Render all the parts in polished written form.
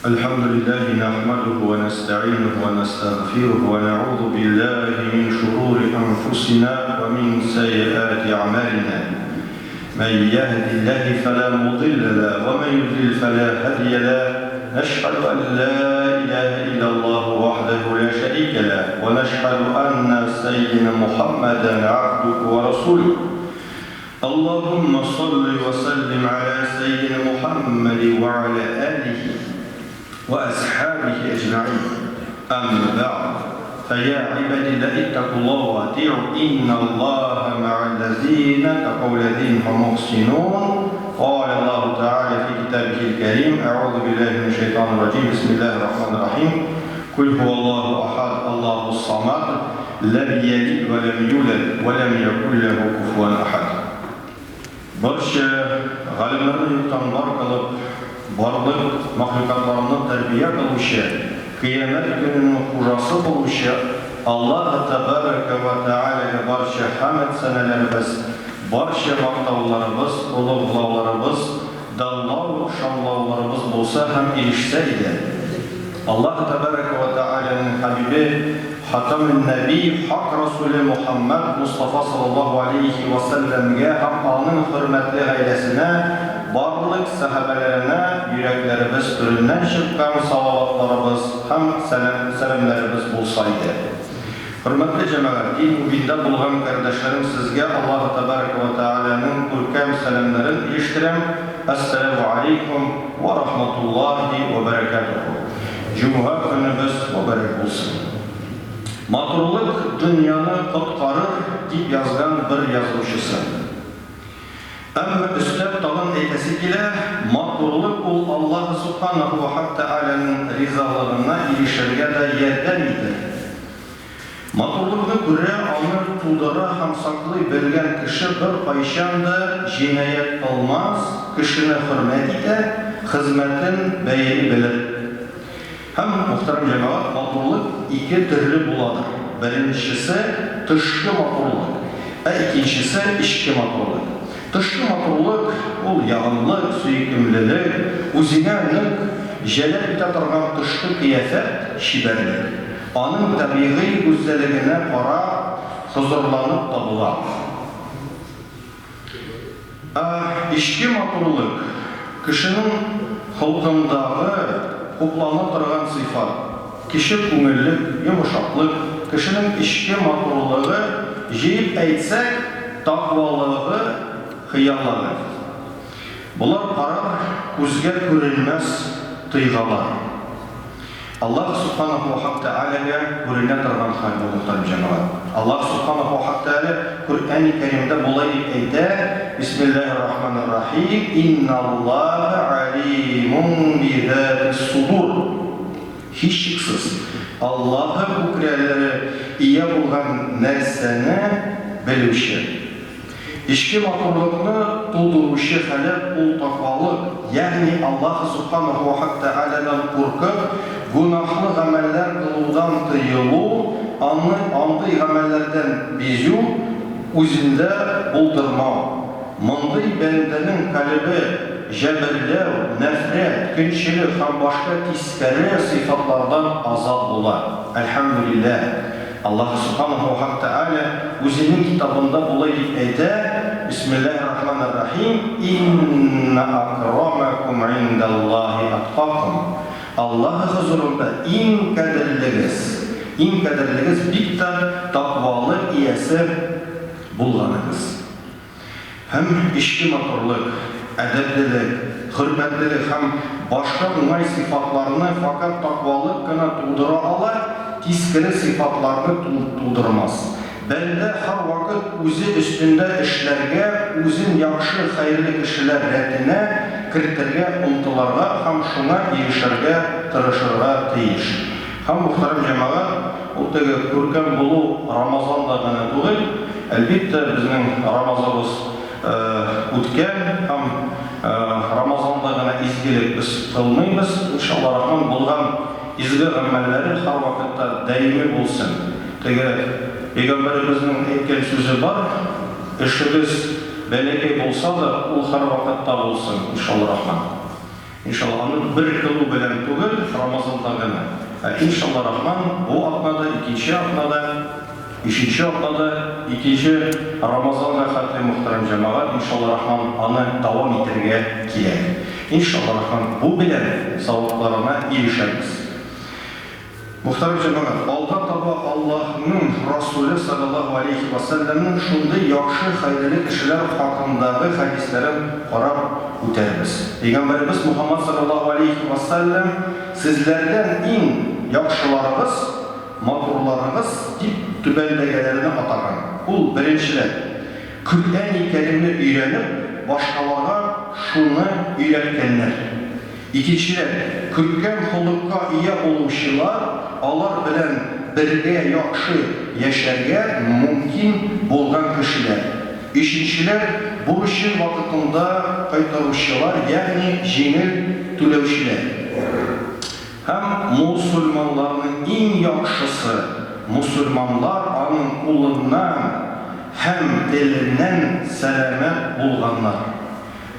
الحمد لله نحمده ونستعينه ونستغفره ونعوذ بالله من شرور أنفسنا ومن سيئات أعمالنا من يهد الله فلا مضل له ومن يضلل فلا هادي له نشهد أن لا إله إلا الله وحده لا شريك له ونشهد أن سيدنا محمدا عبده ورسوله اللهم صل وسلم على سيدنا محمد وعلى آله وأصحابه أجمعين أما بعد فيا عباد الله اتقوا الله وأطيعوا إن الله مع الذين اتقوا الذين هم محسنون قال الله تعالى في كتابه الكريم أعوذ بالله من الشيطان الرجيم بسم الله الرحمن الرحيم قل هو الله أحد الله الصمد لم يلد ولم يولد ولم يكن له كفوا أحد Барча галимнәрне юктан бар кылып, барлык мәхлукатларны тәрбия кылучы, кыямәт көненең хуҗасы булучы Аллаһы тәбарәкә вә тәгаләгә барча хәмед-сәнәләребез, барча мактауларыбыз, олуглауларыбыз, данлау, шанлауларыбыз булса һәм ирешсә иде. Аллаһ тәбарәкә вә тәгаләнең хәбибе, Хатамүн-нәби, хак Расүле Мухәммәд Мостафа саллаллаһу алейһи вә сәлләмгә һәм аның хөрмәтле гаиләсенә, барлык сәхабәләренә йөрәкләребез түреннән чыккан салаватларыбыз һәм сәлам-сәламнәребез булса иде. Хөрмәтле җәмәгать, дин мөбиндә булган кардәшләрем, сезгә Аллаһы тәбарәкә вә тәгаләнең күркәм сәламнәрен ирештерәм, Әссәләмү алейкүм вә рахматуллаһи вә бәрәкәтүһү. Җомга көнебез мөбарәк булсын. Матурлык дөньяны коткарыр, дип язган бер язучысы. Әмма өстәп тагын әйтәсе килә, матурлык ул Аллаһы Сүбхәнәһү вә Тәгаләнең ризалыгына ирешергә дә ярдәм итә. Матурлыкны күрә, аны тудыра һәм саклый белгән кеше беркайчан да җинаять кылмас, кешене хөрмәт итә, хезмәтен бәяли белер. Һәм, мөхтәрәм җәмәгать, матурлык ике төрле буладыр. Беренчесе, тышкы матурлык, ә икенчесе, эчке матурлык. Тышкы матурлык, ул ягымлык, сөйкемлелек, үзеңә нык җәлеп итә торган тышкы кыяфәт, чибәрлек. Аның табигый гүзәллегенә карап, хозурланып та була. Ә эчке матурлык, кешенең холкындагы хуплана торган сыйфат, кече күңеллек, йомшаклык, кешенең эчке матурлыгы, җыеп әйтсәк, таквалыгы, хыяллыгы. Болар карар күзгә күренмәс тойгалар. Аллаһ Сүбхәнәһү вә Хак Тәгаләгә күренә торган хәл бу, мөхтәрәм җәмәгать. Аллаһ Сүбхәнәһү вә Хак Тәгалә Коръәни Кәримдә болай дип әйтә, Бисмиллаһир-рахманир-рахим, Инналлаһа алимун бизатис-судур. Һичшиксез, Аллаһы күкрәләре ия булган нәрсәне белүче. Эчке матурлыкны тудыручы халәт ул таквалык, ягъни Аллаһ Сүбхәнәһү вә Тәгаләдән куркып, гөнаһлы гамәлләр кылудан тыелу, аны андый гамәлләрдән бизү, үзендә булдырмау. Мондый бәндәнең калебе җәберләү, нәфрәт, көнчелек һәм башка тискәре сыйфатлардан азат була. Әлхәмдүлилләһ. Аллаһ Сүбхәнәһү вә Тәгалә Үзенең Китабында болай дип әйтә, Бисмиллаһир-рахманир-рахим, Иннә акрамәкүм индәллаһи әткакүм. Аллаһ хозурында иң кадерлегез, иң кадерлегез бик тә таквалык иясе булганыгыз. Һәм эчке матурлык, әдәплелек, хөрмәтлелек һәм башка уңай сыйфатларны фәкать таквалык кына тудыра ала, тискәре сыйфатларны тудырмас. Бәндә һәрвакыт үзе өстендә эшләргә, үзен яхшы, хәерле кешеләр рәтенә кертергә омтыларга һәм шуңа ирешергә тырышырга тиеш. Һәм, мөхтәрәм җәмәгать, ул теге күркәм булу Рамазанда гына түгел, әлбиттә, безнең Рамазабыз үткән һәм Рамазанда гына изгелек без кылмыйбыз, иншалла рахман, булган изге гамәлләре һәрвакытта даими булсын. Теге пәйгамбәребезнең әйткән сүзе бар, эшегез бәләкәй булса да, ул һәрвакытта булсын, иншалла рахман. Иншалла, аны бер кылу белән түгел, Рамазанда гына. Ә иншалла рахман, бу атнада, икенче атнада, өченче атнада, икенче Рамазанга хәтле, мөхтәрәм җәмәгать, иншалла рахман, аны дәвам итәргә кирәк. Иншалла рахман, бу белән савапларына ирешәбез. Мөхтәрәм җәмәгать, алга таба Аллаһның Расуле салләллаһу галәйһи вә сәлләмнең шундый яхшы хәерле кешеләр хакындагы хәдисләрен карап үтәрбез. Пәйгамбәребез Мухаммад салләллаһу галәйһи вә сәлләм, Сезләрдән иң яхшыларыгыз, матурларыгыз, дип түбәндәгеләрне атаган. Ул, беренчедән, Коръәни Кәримне өйрәнеп, башкаларга шуны өйрәткәннәр. Икенчедән, күркәм холыкка ия булучылар, алар белән бергә яхшы яшәргә мөмкин булган кешеләр. Өченчеләр, бурычын вакытында кайтаручылар, ягъни җиңел түләүчеләр. Һәм мосылманнарның иң яхшысы, мосылманнар аның кулыннан һәм теленнән сәламәт булганнар.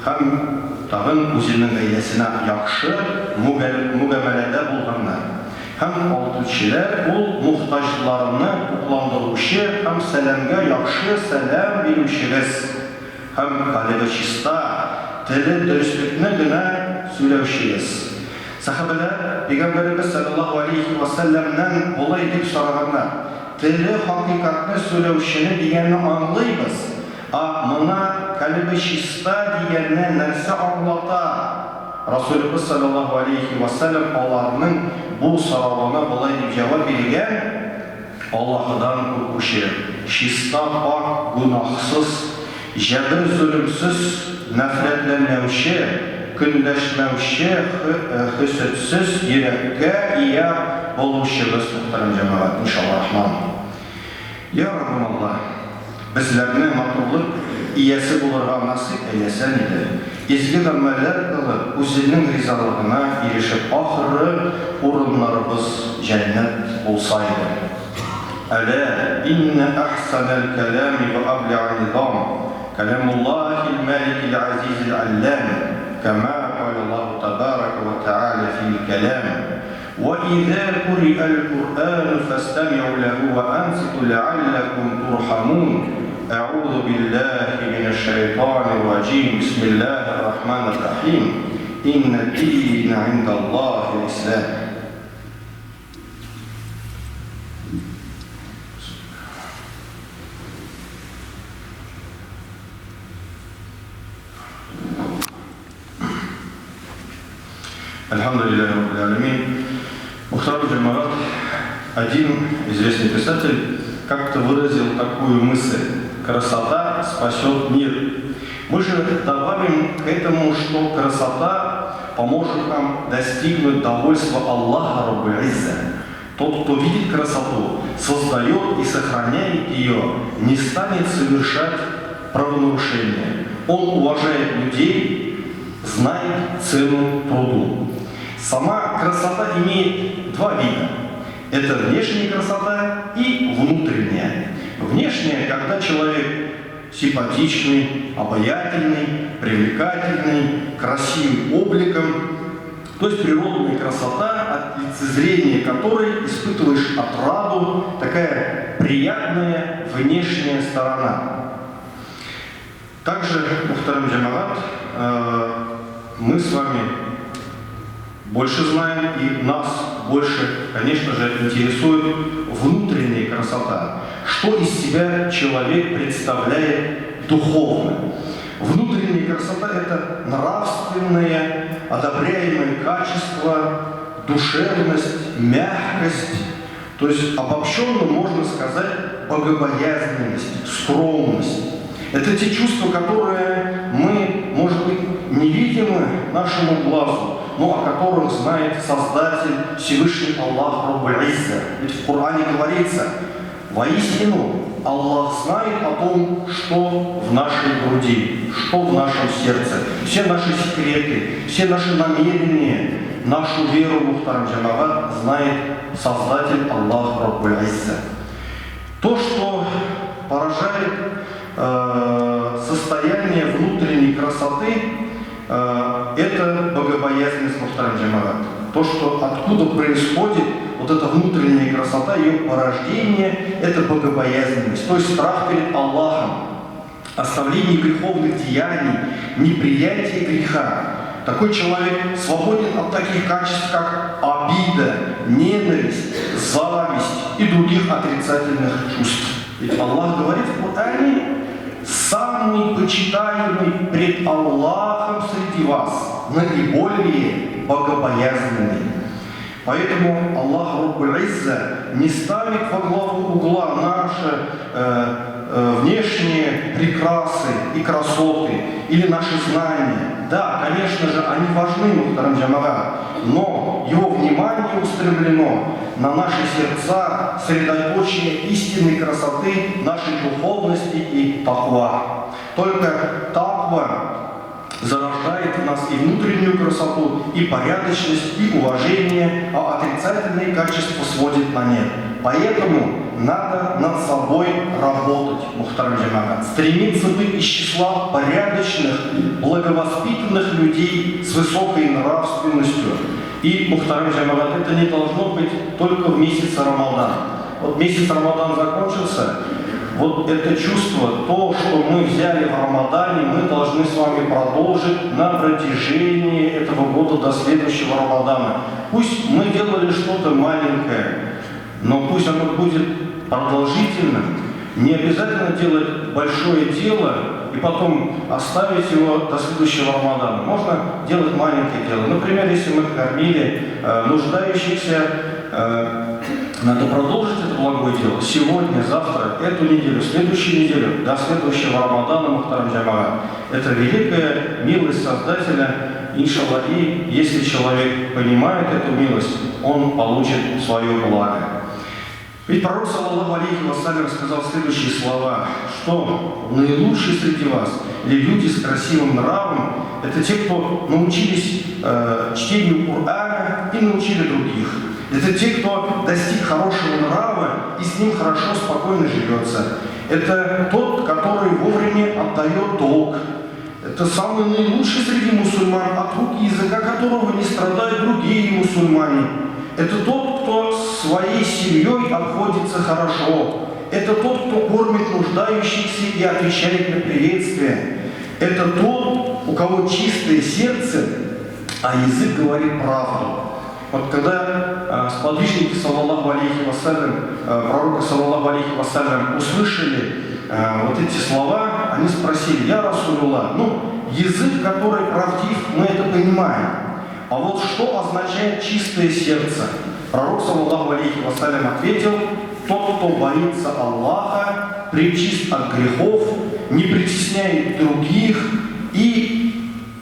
Һәм тагын үзенең гаиләсенә яхшы мөгамәләдә булганнар. Һәм алтынчеләр, ул мохтаҗларны тукландыручы һәм сәламгә яхшы сәлам бирүчегез, һәм калебе чиста, теле дөреслекне генә сөйләүчегез. Сәхабәләр Пәйгамбәребез салләллаһу галәйһи вә сәлләмнән болай дип сораганнар, Теле хакыйкатьне сөйләүчене дигәнне аңлыйбыз, А мона калебе чиста дигәнне нәрсә аңлата? Расулебез салләллаһу галәйһи вә сәлләм аларның бу соравына болай дип җавап биргән, Аллаһыдан куркучы, чиста, пакь, гөнаһсыз, җәбер-золемсез, нәфрәтләнмәүче, көнләшмәүче, хөсетсез йөрәккә ия булучыбыз, мөхтәрәм җәмәгать, иншалла рахман. Йа Раббым Алла, безләрне матурлык иясе булырга насыйп әйләсәң иде, изге гамәлләр кылып, үзеңнең ризалыгына ирешеп ахыргы урыннарыбыз җәннәт булса иде. Әлә иннә әхсәнәл кәләми вә әбләгә низам, кәләмуллаһил мәликил гәзизил әлләм, кәмә каләллаһу тәбәрәкә вә тәгалә фил кәләм, وإذا قرئ القرآن فاستمعوا له وأنصتوا لعلكم ترحمون أعوذ بالله من الشيطان الرجيم بسم الله الرحمن الرحيم إن الدين عند الله الإسلام Альхамдулиллахи раббил алямин. Мухтарам джамагат, один известный писатель как-то выразил такую мысль: красота спасет мир. Мы же добавим к этому, что красота поможет нам достигнуть довольства Аллаха Раббуль Изза. Тот, кто видит красоту, создает и сохраняет ее, не станет совершать правонарушения. Он уважает людей, знает цену труду. Сама красота имеет два вида. Это внешняя красота и внутренняя. Внешняя, когда человек симпатичный, обаятельный, привлекательный, красивый обликом, то есть природная красота, от лицезрения которой испытываешь отраду, такая приятная внешняя сторона. Также, мухтарам джамагат, мы с вами больше знаем, и нас больше, конечно же, интересует внутренняя красота. Что из себя человек представляет духовно? Внутренняя красота – это нравственное, одобряемое качество, душевность, мягкость. То есть обобщенно можно сказать богобоязненность, скромность. Это те чувства, которые мы, может быть, невидимы нашему глазу, но о которых знает Создатель Всевышний Аллах Раббуль Изза. Ведь в Коране говорится: воистину Аллах знает о том, что в нашей груди, что в нашем сердце, все наши секреты, все наши намерения, нашу веру, мухтарам джамагат, знает Создатель Аллах Раббуль Изза. То, что поражает состояние внутренней красоты, Это богобоязненность, мухтарам джамагат. То, что откуда происходит вот эта внутренняя красота, ее порождение, это богобоязненность, то есть страх перед Аллахом, оставление греховных деяний, неприятие греха. Такой человек свободен от таких качеств, как обида, ненависть, зависть и других отрицательных чувств. Ведь Аллах говорит в Коране: «Самый почитаемый пред Аллахом среди вас, наиболее богобоязненный». Поэтому Аллах Раббуль Изза не ставит во главу угла наши внешние прекрасы и красоты или наши знания. Да, конечно же, они важны, мухтарам джамагат, но его внимание устремлено на наши сердца, средоточие истинной красоты, нашей духовности и таква. Только таква зарождает в нас и внутреннюю красоту, и порядочность, и уважение, а отрицательные качества сводит на нет. Поэтому надо над собой работать, мухтарам джамагат, стремиться быть из числа порядочных, благовоспитанных людей с высокой нравственностью. И, мухтарам джамагат, это не должно быть только в месяц Рамадан. Вот месяц Рамадан закончился, вот это чувство, то, что мы взяли в Рамадане, мы должны с вами продолжить на протяжении этого года до следующего Рамадана. Пусть мы делали что-то маленькое, но пусть оно будет продолжительным. Не обязательно делать большое дело и потом оставить его до следующего Рамадана. Можно делать маленькое дело. Например, если мы кормили нуждающихся, надо продолжить это благое дело сегодня, завтра, эту неделю, следующую неделю, до следующего Рамадана, мухтарам джамагат. Это великая милость Создателя, иншаллах, и если человек понимает эту милость, он получит свое благо. Ведь пророк, саллаллаху алейхи вассалям, сказал следующие слова, что наилучшие среди вас, или люди с красивым нравом, это те, кто научились чтению Корана и научили других. Это те, кто достиг хорошего нрава и с ним хорошо, спокойно живется. Это тот, который вовремя отдает долг. Это самый наилучший среди мусульман, от рук и языка которого не страдают другие мусульмане. Это тот, кто своей семьей обходится хорошо. Это тот, кто кормит нуждающихся и отвечает на приветствие. Это тот, у кого чистое сердце, а язык говорит правду. Вот когда сподвижники, саллаллаху алейхи вассалям, пророка, саллаллаху алейхи вассалям, услышали вот эти слова, они спросили: «Я Расулуллах, ну, язык, который правдив, мы это понимаем. А вот что означает чистое сердце?» Пророк, саллаллаху алейхи вассалям, ответил: «Тот, кто боится Аллаха, пречист от грехов, не притесняет других и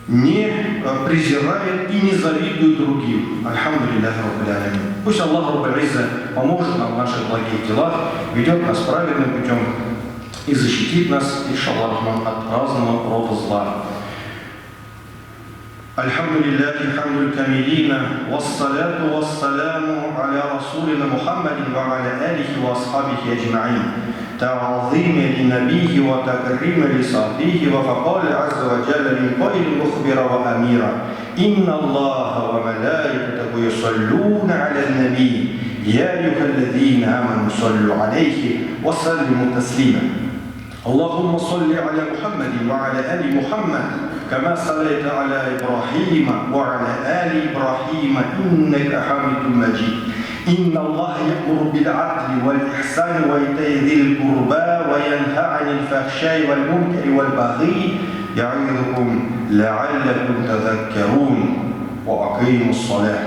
не презирает и не завидует другим». Альхамдулиллахи раббил алямин. Пусть Аллах Раббуль Изза поможет нам в наших благих делах, ведет нас правильным путем и защитит нас, иншаллах, от разного рода зла. الحمد لله حمد الكاملين والصلاة والسلام على رسولنا محمد وعلى آله وأصحابه أجمعين تعظيما لنبيه وتكريما لصحبه وفقال عز وجل من قائل مخبرا وأميرا إن الله وملائكته يصلون على النبي يا أيها الذين آمنوا صلوا عليه وسلموا تسليما اللهم صل على محمد وعلى آل محمد كما صليت على إبراهيم وعلى آل إبراهيم إنك حميد مجيد إن الله يأمر بالعدل والإحسان وإيتاء ذي القربى وينهى عن الفحشاء والمنكر والبغي يعظكم لعلكم تذكرون وأقيموا الصلاة.